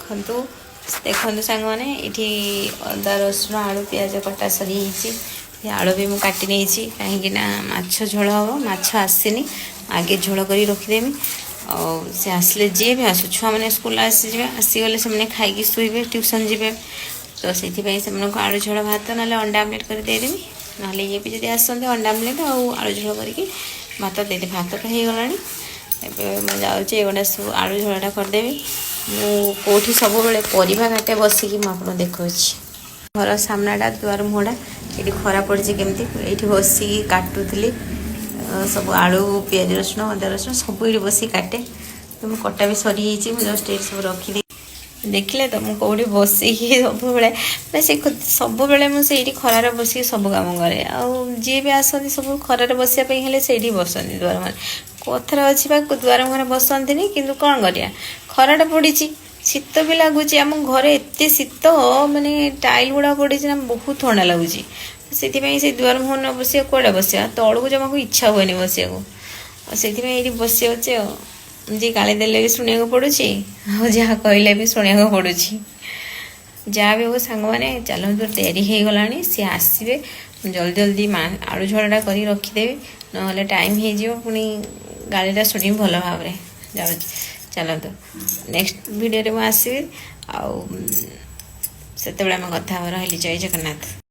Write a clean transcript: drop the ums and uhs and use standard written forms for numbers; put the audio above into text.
ଦେଖନ୍ତୁ ଦେଖନ୍ତୁ ସାଙ୍ଗମାନେ, ଏଇଠି ଅଦା, ରସୁଣ, ଆଳୁ, ପିଆଜ କଟା ସରିଯାଇଛି। ଆଳୁ ବି ମୁଁ କାଟି ନେଇଛି, କାହିଁକି ନା ମାଛ ଝୋଳ ହେବ। ମାଛ ଆସିନି, ଆଗେ ଝୋଳ କରି ରଖିଦେମି। ଆଉ ସେ ଆସିଲେ, ଯିଏ ବି ଆସୁ, ଛୁଆମାନେ ସ୍କୁଲ ଆସିଯିବେ। ଆସିଗଲେ ସେମାନେ ଖାଇକି ଶୋଇବେ, ଟ୍ୟୁସନ୍ ଯିବେ। ତ ସେଥିପାଇଁ ସେମାନଙ୍କୁ ଆଳୁ ଝୋଳ ଭାତ, ନହେଲେ ଅଣ୍ଡା ଆମଲେଟ୍ କରି ଦେଇଦେବି। ନହେଲେ ଇଏ ବି ଯଦି ଆସନ୍ତି, ଅଣ୍ଡା ଆମଲେଟ୍ ଆଉ ଆଳୁ ଝୋଳ କରିକି ଭାତ ଦେଇଦେବି। ଭାତ ତ ହେଇଗଲାଣି। ଏବେ ମୁଁ ଯାଉଛି ଏଗୁଡ଼ା ସବୁ ଆଳୁ ଝୋଳଟା କରିଦେବି। ମୁଁ କେଉଁଠି ସବୁବେଳେ ପରିବା କାଟେ ବସିକି, ମୁଁ ଆପଣଙ୍କୁ ଦେଖାଉଛି। ଘର ସାମ୍ନାଟା, ଦୁଆର ମୁହଁଟା, ଏଇଠି ଖରା ପଡ଼ିଛି କେମିତି। ଏଇଠି ବସିକି କାଟୁଥିଲି ସବୁ ଆଳୁ, ପିଆଜ, ରସୁଣ, ଅଦା, ରସୁଣ ସବୁ ଏଇଠି ବସିକି କାଟେ। ତ ମୁଁ କଟା ବି ସରିଯାଇଛି। ମୁଁ ଜଷ୍ଟ ଏଇଠି ସବୁ ରଖିଦେଇ, ଦେଖିଲେ ତ ମୁଁ କେଉଁଠି ବସିକି ସବୁବେଳେ, ମାନେ ସେ ସବୁବେଳେ ମୁଁ ସେଇଠି ଖରାରେ ବସିକି ସବୁ କାମ କରେ। ଆଉ ଯିଏ ବି ଆସନ୍ତି, ସବୁ ଖରାରେ ବସିବା ପାଇଁ ହେଲେ ସେଇଠି ବସନ୍ତି ଦୁଆର ମୁହଁରେ। କଥାରେ ଅଛି ବା, ଦୁଆର ମୁହଁରେ ବସନ୍ତିନି। କିନ୍ତୁ କ'ଣ କରିବା, ଖରାଟା ପଡ଼ିଛି, ଶୀତ ବି ଲାଗୁଛି। ଆମ ଘରେ ଏତେ ଶୀତ, ମାନେ ଟାଇଲ୍ ଗୁଡ଼ା ପଡ଼ିଛି ନା, ବହୁତ ଥଣ୍ଡା ଲାଗୁଛି। ସେଥିପାଇଁ ସେଇ ଦୁଆର ମୁହଁ ନ ବସିବା, କୁଆଡ଼େ ବସିବା? ତଳକୁ ଜମାକୁ ଇଚ୍ଛା ହୁଏନି ବସିବାକୁ। ଆଉ ସେଥିପାଇଁ ଏଇଠି ବସି ଯାଉଛି। ଆଉ ଯିଏ ଗାଳି ଦେଲେ ବି ଶୁଣିବାକୁ ପଡ଼ୁଛି, ଆଉ ଯାହା କହିଲେ ବି ଶୁଣିବାକୁ ପଡ଼ୁଛି। ଯାହା ବି ହଉ ସାଙ୍ଗମାନେ, ଚାଲନ୍ତୁ, ଡେରି ହେଇଗଲାଣି, ସିଏ ଆସିବେ। ମୁଁ ଜଲ୍ଦି ଜଲ୍ଦି ଆଳୁ ଝୋଳଟା କରିକି ରଖିଦେବି, ନହେଲେ ଟାଇମ୍ ହେଇଯିବ, ପୁଣି ଗାଳିଟା ଶୁଣିବି ଭଲ ଭାବରେ। ଯାଉଛି, ଚାଲନ୍ତୁ। ନେକ୍ସଟ ଭିଡ଼ିଓରେ ମୁଁ ଆସିବି ଆଉ ସେତେବେଳେ ଆମେ କଥା ହେବା। ରହିଲି, ଜୟ ଜଗନ୍ନାଥ।